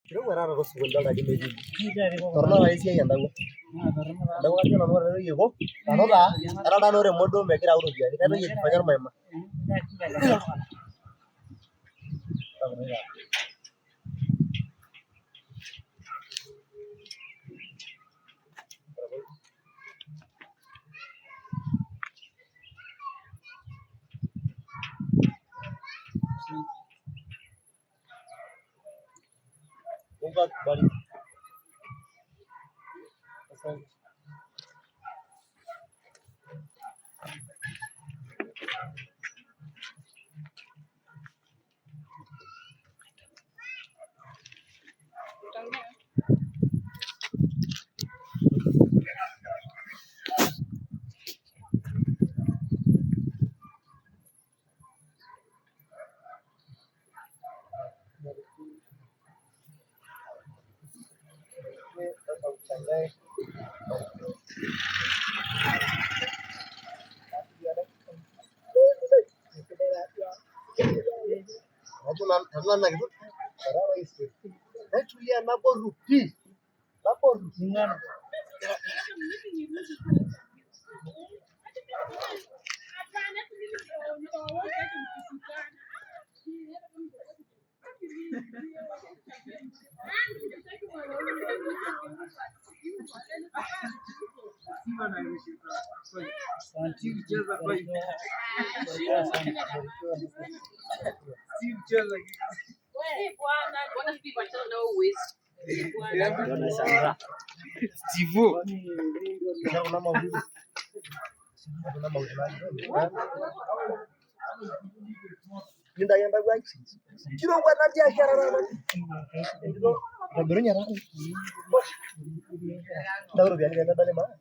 Kirowua taata tosokoni idolta ajo metii. Torrono taa esiai entawuo. Entawuo kajo nanu ore aitoki aiko, nanu taa etaa taa ore emodo megira ayau iropiyiani kaitoki aifanya ormaima. Mungu akubariki. Asante. Naitulia naboru pii naboru. Nintaki entawuo ai kirowua ena biashara taata. Itobirunye taa ntau iropiyiani pee medoli maa.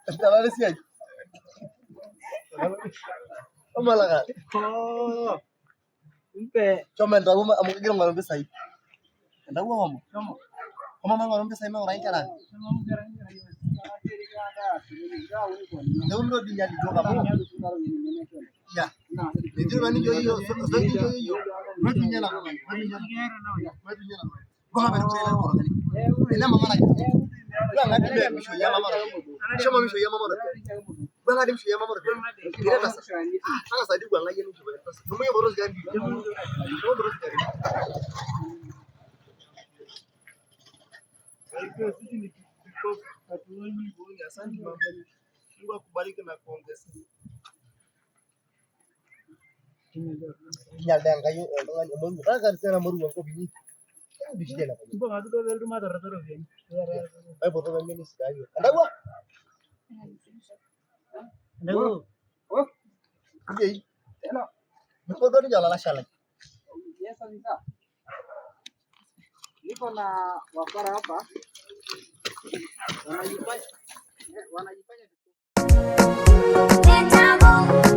Entalala esiai. Omalaka. Kumbe Shomo entawuo amu kigira aing'oru impisai. Entawuo homo. Homo maing'oru impisai maing'uraki inkera ang'. Neuni doi ninye ijio amu ya metii oltung'ani lijo yeyio osoitie lijo yeyio maitumiya ena Mungu akubariki na kuongeza. Kinyal dee Enkai oltung'ani emorua kake ena morua enkop inyi. Mbung'aki duo peelotu matorrotu iropiyiani. Maipoto pemeli sidai. Entawuo. Entawuo. Njei. Mepoito ninche olalashe lai. Niko na wakora hapa wanajifanya wanajifanya Nitamu.